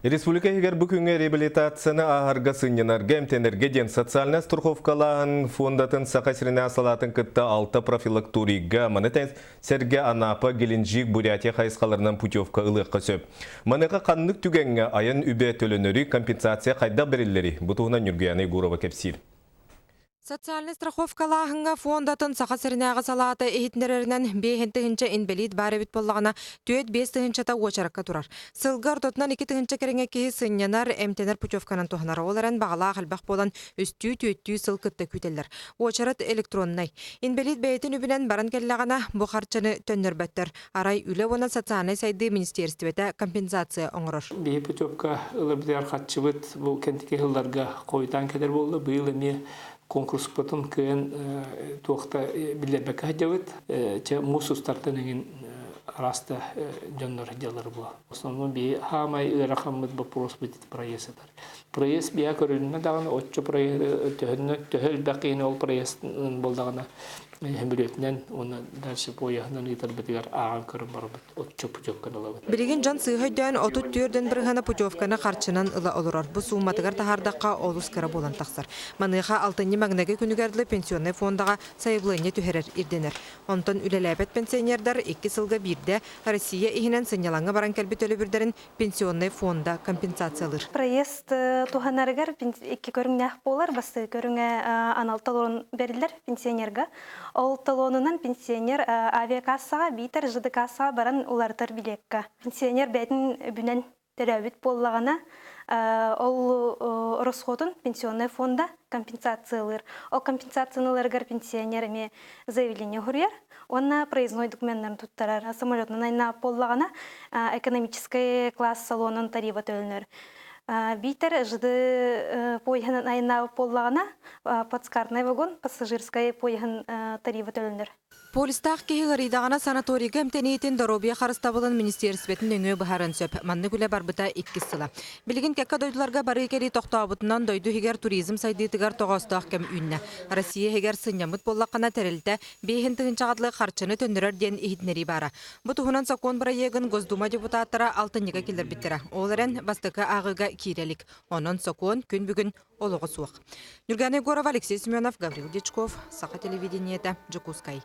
Республика иһигэр бу күҥҥэ реабилитацияны ааһарга, сынньанарга, эмтэнэргэ диэн социальнай страховкалааһын фондатын Саха сиринээҕи салаатын кытта алта профилакторийга, маны сэргэ Анапа, Геленджик, Бурятия хайысхаларынан путевка ылыахха сөп. Маныаха ханнык түгэҥҥэ айан үбэ төлөнөрүй, компенсация хайдах бэриллэрий? Бу туһунан Ньургуяна Егорова кэпсиир. Социальнай страховкалааһыҥҥа фондатын Саха сиринээҕи салаата иһитиннэрэринэн, биэһин тыһыынча инбэлиит баар эбит буоллаҕына, түөрт биэс тыһыынчата уочаракка турар. Сылга ортотунан 2 тыһыынча кэриҥэ киһи сынньанар, эмтэнэр путевканан туһанар. Ол эрэн баҕалаах элбэх буолан, үстүү-түөртүү сыл кытта күүтэллэр. Уочарат электроннай. Инбэлиит бэйэтин үбүнэн баран кэллэҕинэ, бу харчыны төннөрбөттөр. Арай Үлэ уонна социальнай сайдыы министиэристибэтэ компенсация оҥорор. Биһи путевка ылар харчыбыт бу кэнтики сылларга хойутаан кэлэр буолла. Быйыл эмиэ конкурспутун кыайан туохта биллэрбэккэ сылдьабыт. Чэ муус устартан эҥин араста дьоннор дьалар бу. Основном биһи хаамай ыарахаммыт вопрос будет проезд этар. Проезд бия көрүннэ даҕаны оччо проезд төһөннө төһө элбэх киһини ол проезд болдаҕына хөмүрүөтүнэн уонна дальше поеһынан ыытарбытыгар ааҕан көрөн барбыт оччо путевканы ылабыт. Билигин дьон сыыһа өйдөөн 34 бырыһыана путевканы харчынан ыла олорор. Бу сууматыгар таһаардахха олус кыра буолан тахсар. Маныаха алтынньы маҥнайгы күнүгэр дылы пенсионнай фондаҕа сайабылыанньа түһэрэр ирдэнэр. Онтон үлэлээбэт пенсионердар 2 сылга биирдэ Россия иһинэн сынньалаҥҥа баран кэлбит төлөбүрдэрин пенсионнай фонда компенсациялыыр. Проезд туһанарыгар икки көрүҥнээх буолар. Бастакы көрүҥэ анал талон берилер пенсионерга. Ол талонунан пенсионер авиакассаҕа биитэр ЖД кассаҕа баран уларытар билиэккэ. Пенсионер бэйэтин үбүнэн төлөөбүт буоллаҕына, ол расходун пенсионный фонда компенсациялыыр. Ол компенсацияны ыларыгар пенсионер эмиэ заявление суруйар уонна проездной документтарын туттарар. Самолетунан айнаап буоллаҕына, экономический класс салонун тарифа төлөнөр. Биитэр ЖД поеһынан айнаабыт буоллаҕына, плацкартный вагон пассажирскай поеһын тарифа төлөнөр. Полистаах киһи ыарыйдаҕына санаторийга эмтэниитин доруобуйа харыстабылын министиэристибэтин нөҥүө быһааран сөп. Маннык үлэ барбыта иккис сыла. Билигин кэккэ дойдуларга барыы кэлии тохтообутунан дойду иһигэр туризм сайдыытыгар тоҕоостоох кэм үүннэ. Россия иһигэр сынньаммыт буоллаххына тэрилтэ биэһин тыһыынчаҕа дылы харчыны төннөрөр диэн иһитиннэрии баара. Бу туһунан сокуон бырайыагын Госдума депутаттара алтынньыга киллэрбиттэрэ. Ол эрэн бастакы ааҕыыга киирэ илик. Онон сокуон күн бүгүн олоҕо суох. Нюргана Егорова, Алексей Семенов, Гаврил Дичков, Саха телевидениета, Дьокуускай.